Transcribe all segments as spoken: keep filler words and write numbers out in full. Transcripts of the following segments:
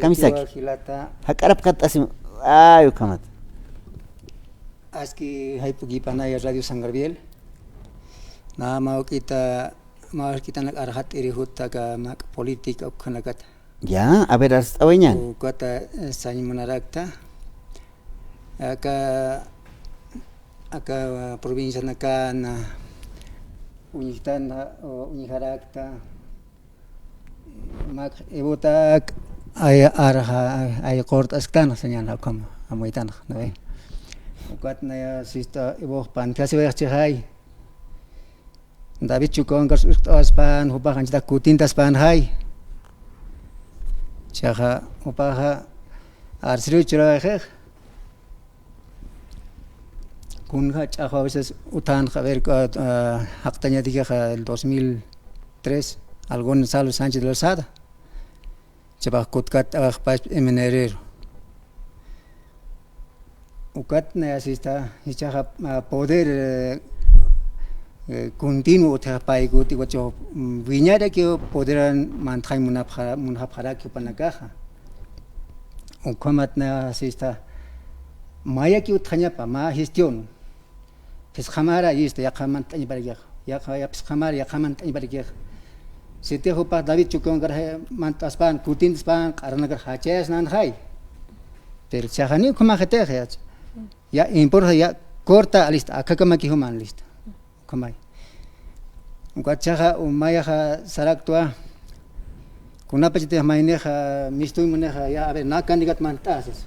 Kamisaki. Jilata. Jak'arapxat'asim, ay, ukhamat. Aski jayp'ukipanaya Radio San Gabriel. Na mawk'ita, mawk'itanak arxat'iri jutaka mak política ukhanakata. Ya, a ver, arst'awayañäni. Ukata, eh, sañ munarakta. Aka, aka provincianakana, uñjtana, o uñjarakta, mak Evotak, ay, arxa, ay, qurt'asktan, señal, ukham, amuytan, ¿no ve? Ukat naya, sista, Evox, pan, casi voy a chejar. David Chuconcas ucht'awaspan, jupax anchita kutintaspan jay. Chaxa, jupaxa, arsiru churawaxix. Kunja ch'axwa a veces utan, a ver, ah, ah, jaqtañatikixa el dos mil tres, al Gonzalo Sánchez de Lozada. Chapax kutkat awaxpach M N R ero. Ukat naya sista, jichhaxa, ah, poder, eh, eh, continuo utjax payku, iwachu, mm, wiñarakiw poderan mantxañ munapxa-, munxapxaraki jupanakaxa. Ukhamat naya sista, mayaki utjañapa, mä gestión. Phisqamara, yista, yaqha mant'añparakix. Yaqha, ya phisqamara, yaqha mant'añparakix. Sitix jupax David Chuconcas mantaspan, kutintaspan, q'aranakar jachayasnanxay. Pero chaxani ukhamaxitix, ya. Ya, importa, ya, corta, lista, akhakamaki juman, lista. Ukhamay. Ukat chaxa, umayaxa saraktwa, kunapachatix maynixa, mistuy munixa, ya, a ver, na candidat mant'asis.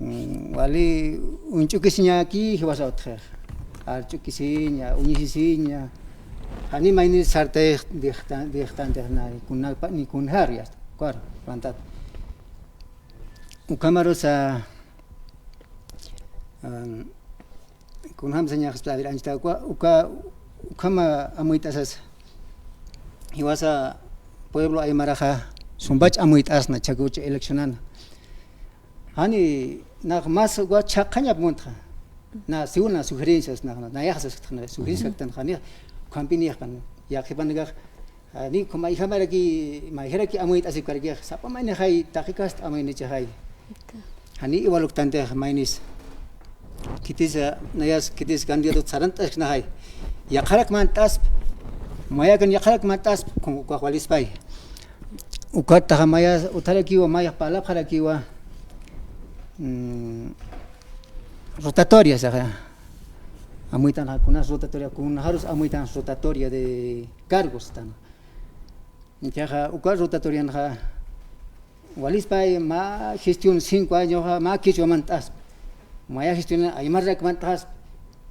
Mm, wali uñch'ukisiñaki jiwasa utjix. Arch'ukisiña, uñisisiña. Jani mayni sartix dixtan, dixtan dixna, kunapa, ni kunjar, ya está. Cuar, plantat. Ukhamarusa, um, kunjam sañaxaspa, a ver, anchita uka, uka, ukhama amuyt'asas. Jiwasa pueblo aymaraxa, sumpach amuyt'asna, chakucha eleccionana. Jani, nax mas uka chhaqañap muntxa. Na, según na sugerencias, na, na, nayaxsas, na, sugerencias, jani, ukhampi niyxpan, yaqhipanakax, Jani, ukham mayjamaraki, mayjaraki amuyt'asipkarakix, sapa maynixay, taqi kasta amuynichixay. Jani, iwal uktantix maynis. Khitis, nayas, khitis candidato sarant'asknaxay. Yaqharak mant'asp, mayakan yaqharak mant'asp, kun ukax walispay. Ukat taxa mayas, utarakiwa, mayax parlapxarakiwa. Mm, rotatoria, saxa. Amuytan kunas rotatoria, kunjarus amuytan rotatoria de cargos, tan. Ichaxa, uka rotatorianxa, walispay mä gestión cinco añoxa, mä kichwa mant'asp. Maya gestión aymarak mant'asp.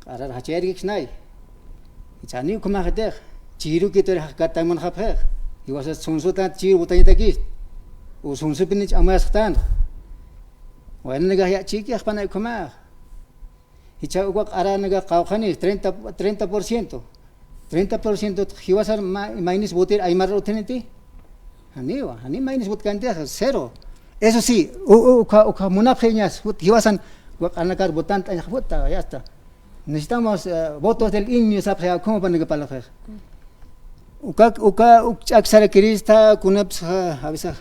Q'arar jachayarkiksnay. Ichani ukhamaxitix, chiru kitur jaqkatamunxapxix. Jiwasas sunsutan chiru butañatakist. U sunsupinich amayasxtan. Waynanakax ya chikixpanay ukhamax. Jichha uka q'aranaka qawqhanis, treinta, treinta por ciento. Treinta por ciento jiwasar ma-, maynis votir aymar utjaniti. Janiwa, jani maynis votkantix, cero. Eso sí, u-, u-, uka, uka munapxiñas, jut-, jiwasan, uka q'aranakar votant'añax, puta, ya está. Necesitamos, eh, votos del INMI, sapxi, akhumapanaka parlaxix. Uka, uka, uk ch'ak sarakirista, kunaps, ja, a veces.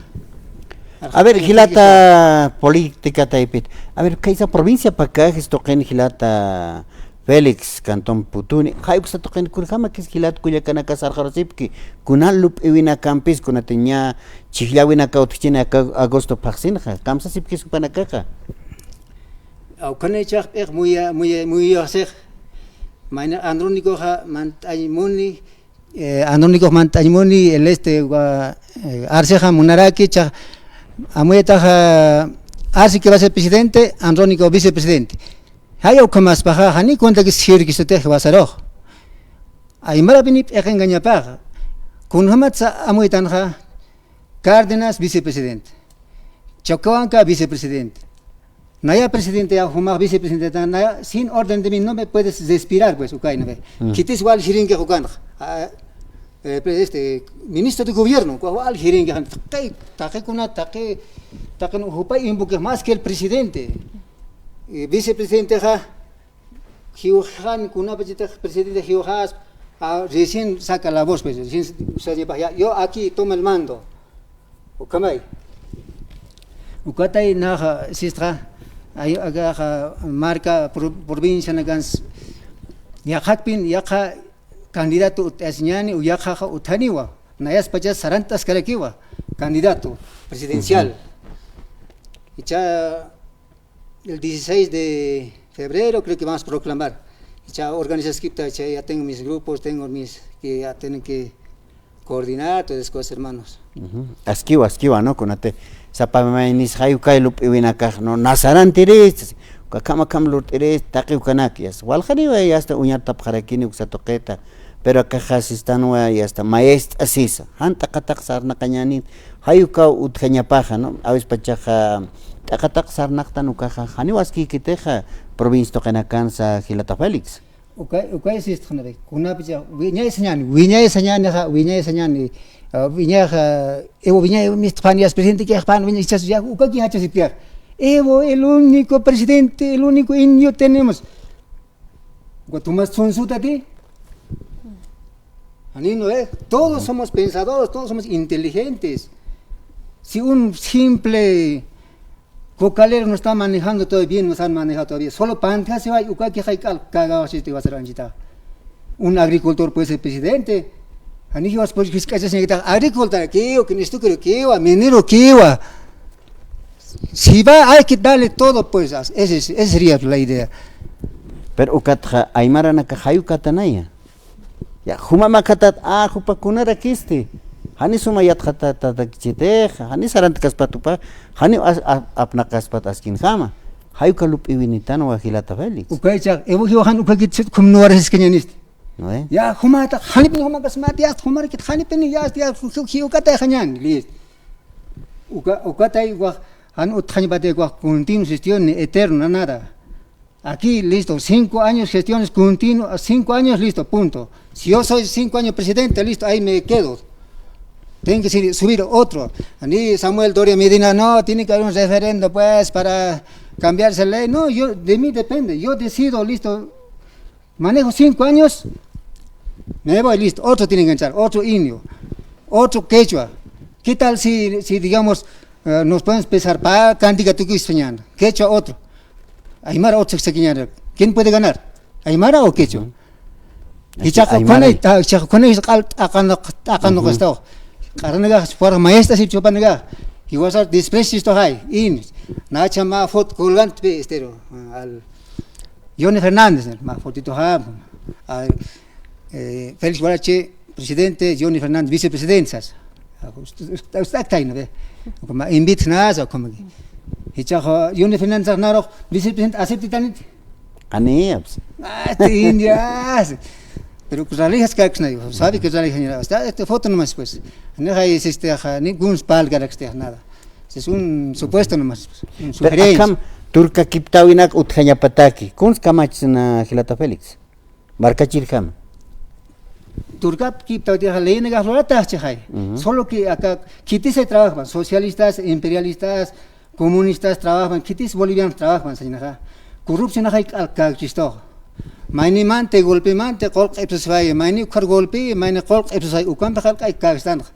A ver, jilata política taypit. A ver, khaysa provincia Pacajes tuqin jilata Félix, cantón Putuni. Jay uksa tuqin kunjamakis jilat kullakanaka sarxarusipki. Kuna lup'iwinakampis, kunatiña chijllawinaka utjchini aka agosto phaxsinxa. Kamsasipkis jupanakaxa. Awkhanay chaqp'iq muya, muya, muya six. Mayna Andrónicoxa mant'añ muni, eh, Andrónico mant'añ muni, el este, wa, eh, Arcexa munaraki, cha, amuyataxa, Arce que va a ser presidente, Andrónico vicepresidente. Jaya ukhamaspaxa, jani cuenta que sirkisutix jiwasarux. Aymarapini p'iqinkañapaxa. Kunjamatsa amuytanxa, Cárdenas vicepresidente. Choquehuanca vicepresidente. Naya presidente ya jumax vicepresidente, naya sin orden de mí no me puedes respirar, pues, ukayna ve. Mm. Khitis wal jirinki ukanx. Ah, eh, pre-, este, ministro de gobierno, ukax wal jirinki, taqi, taqikuna, taqi, taqi, jupay invoque más que el presidente. Eh, vicepresidentexa, jiwxan, kunapachatix presidente jiwxas, ah, recién saca la voz, pues, recién, o sea, ya, yo aquí tomo el mando. Ukhamay. Ukatay naxa sistxa, ay, akaxa marka pro-, provincianakans, yaqhakpin, yaqha candidato ut'asiñäni, u yaqhaxa utjaniwa, nayaspachas sarant'askarakiwa, candidato presidencial. Ujú. Icha el dieciséis de febrero creo que vamos a proclamar. Icha organizaskipta, icha ya tengo mis grupos, tengo mis, que ya tienen que coordinar, todas esas cosas, hermanos. Ujú. Askiwa, askiwa, ¿no? Kunati sapa maynis jayukay lup'iwinakax, ¿no? Nasarantiris, uka khamakham lurt'iris, taqi ukanak, yasta. Walxaniwa, yasta, uñartapxarakini uksa tuqita. Pero akaxa sistanwa, yasta, maest'a sisa. Jan t'aqataq sarnaqañäni, jayukaw utjañapaxa, ¿no? Awispachaxa t'aqataq sarnaqtan ukaxa, janiw askïkitixa, provincia tuqinakansa, jilata Félix. Ukay, ukay sistxnari, kunapicha, wiñay sañäni, wiñay sañänixa, wiñay sañäni, ah, wiñayxa, ewa wiñay, mistxpan, yasta, presidente, kixpan, wiñay, ichas, ya, ukaki jachasipkixa. Evo, el único presidente, el único indio tenemos. Uka tumas sunsutati. Ani, ¿no ve? Todos somos pensadores, todos somos inteligentes. Si un simple cocalero no está manejando todo bien, nos han manejado todavía. Solo pantjasiway, ukaki jay k'al kagawaxchiti wasar anchita. Un agricultor puede ser presidente. Jani jiwas pues jisk'achasiñakitax agricultor kiwa, kinistukiru kiwa, minero kiwa. Si va, hay que darle todo, pues, as-, ese, esa sería la idea. Pero ukatxa, aymaranaka jayukatanaya. Ya, juma makatat, ah, jupa kunarakisti. Jani suma yatxatatakichitix, jani sarantkaspat jupa, jani as-, a-, apnaqaspat askinjama. Jayuka lup'iwinitanwa jilata Félix. Ukaychax, ewa jiwa jan ukakit sut khum nuwarasiskañanisti. ¿No ve? Ya, jumata, janipin jumakasmat, ya, jumarakit, janipin, ya, ya, ju-, ju-, ukatay jañan, listo. Uka, ukatay, wa, jan utjañpati, wa, continuo gestión, ni eterno, nada. Aquí, listo, cinco años gestiones continuas, cinco años, listo, punto. Si yo soy cinco años presidente, listo, ahí me quedo. Tiene que ser, subir otro. Ni Samuel Doria Medina, no, tiene que haber un referendo, pues, para cambiar esa ley. No, yo, de mí depende. Yo decido, listo, manejo cinco años, me voy, listo. Otro tiene que entrar, otro indio, otro quechua. ¿Qué tal si, si digamos, eh, nos podemos empezar pa cántica tuquis soñando? Quechua otro. Aymara otro se quiñara. ¿Quién puede ganar? ¿Aymara o quechua? Ujú. Ichaqa aymara. Khunay, ta, ichaqa khunay q'al t'aqanoq, t'aqanoq. Ujú. Estaw. Q'aranakax, fuera maestra si chupanakax. Jiwasa desprecio esto hay. In, nacha ma fot colgante pe estero. Al Johnny Fernández, ma fotito ha. Al, eh, Félix Guarache, presidente, Johnny Fernández, vicepresidente, sas. Usted, usted, usted está ahí, ¿no ve? Como invitnasa, como que. Ichaqa, Johnny Fernández, naroj, vicepresidente, acepte tanit. Ani, pues. Ah, este indio, ah, sí. Pero que ralijas kaksna, sabe que ralijas, está, este foto nomás, pues. Ni hay, este, ajá, ni guns pal, galaxte, nada. Es un supuesto nomás, pues, una sugerencia. Pero akham turkakiptawinak utjañapataki, kuns kamachsna jilata Félix. Markachirjam. Turkap kiptawtixa leyinakax luratax chixay. Ujú. Solo que acá, khitis trabajan, socialistas, imperialistas, comunistas trabajan, khitis bolivianos trabajan, sañnaxa. Corrupcionaxay k'al kakchistox. Mayni manti, golpe manti, qol q'ipsasway, mayni ukhar golpe, mayni qol q'ipsasway, ukampi qal k'ay kakstanx.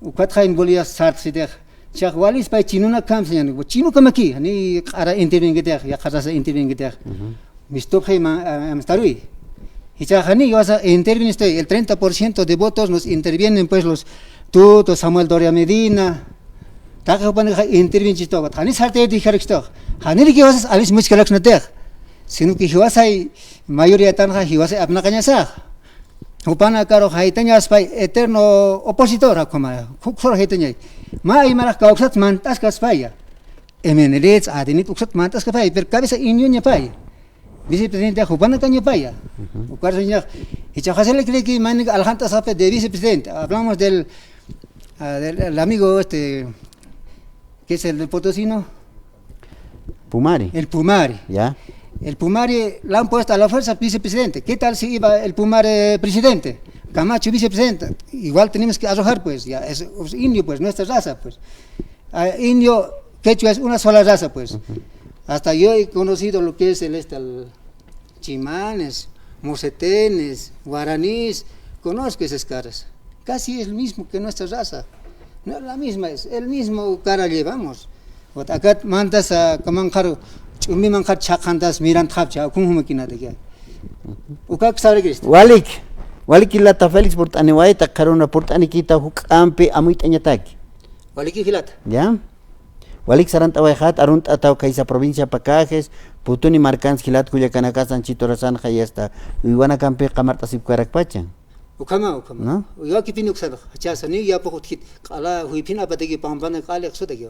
Ukatxay Bolivia sartxitix. Chax walispay chinunakam sañan, chinukamaki, ni q'ara intervienkitix, yaqha raza intervienkitix. Ujú. Mistupxi ma, a, amstaruy. Ichaxani, yo, o sea, interviene usted, el treinta por ciento de votos nos intervienen, pues, los Tuto, Samuel Doria Medina. Taqi jupanakaxa interviene chistoq, jani sartay dijarakstoq. Janiriki jiwasas alis muchkalaksnatix. Sino que jiwasay mayoría tanxa, jiwasay apnaqañasax. Jupanakarux jaytañaspay eterno opositor, akuma, juksor jaytañay. Ma aymarax kawksat mant'askaspaya. M N L, A D N uksat mant'askapay, pero cabeza indioñapay. Vicepresidente jupanakañapaya. Ujú. Ukar señor, y chajasele cree que manik aljantasapa de vicepresidente. Hablamos del, ah, del, el amigo este, que es el del potosino. Pumari. El Pumari. Ya. El Pumari lo han puesto a la fuerza vicepresidente. ¿Qué tal si iba el Pumari presidente? Camacho vicepresidente. Igual tenemos que arrojar, pues, ya, es, es indio, pues, nuestra raza, pues. Ah, indio, quechua es una sola raza, pues. Ujú. Hasta yo he conocido lo que es el, este, el chimanes, mosetenes, guaraníes, conozco esas caras. Casi es el mismo que nuestra raza. No, la misma es, el mismo cara llevamos. Ukat akat mantas, ah, kamanqar, ch'umbi manqar chhaqantas mirantxapcha, ukhum jumakinatakiya. Ukak sabrikirist. Walik, walik jilata Félix purt'aniwayta, qharuna purt'anikita juk'ampi amuyt'añataki. Waliki jilata. Ya. Walik sarant'awayxat, arunt'ataw khaysa provincia Pacajes, Putuni markans jilat kullakanakasan, chiturasan, jayasta, uywanakampi qamart'asipkarakpacha. Ukhama, ukhama. ¿No? Uywakipini uksanax, jachasani, yapux utjit, q'ala, juyphin apataki, pampana, q'ali, iqsutaki.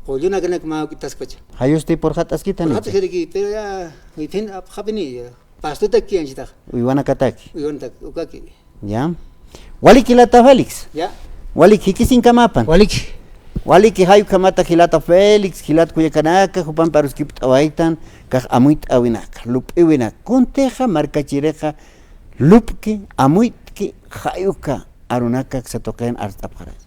Qullunakanak mä uk'itaskpacha. Jayusti purxataskitani. Purxataskitaki, pero ya, juyphin apxapini, ya. Pastutaki anchitax. Uywanakataki. Uywanataki, ukaki. Ya. Walik jilata Félix. Ya. Walik jikisinkamapan. Walik. Walik jay ukhamata jilata Félix, jilat kullakanaka, jupampi aruskipt'awaytan, kax amuyt'awinaka, lup'iwinaka. Kuntixa markachirixa, lup'ki, amuyt'ki, jay uka arunaka aksa tuqin arst'apxaraki.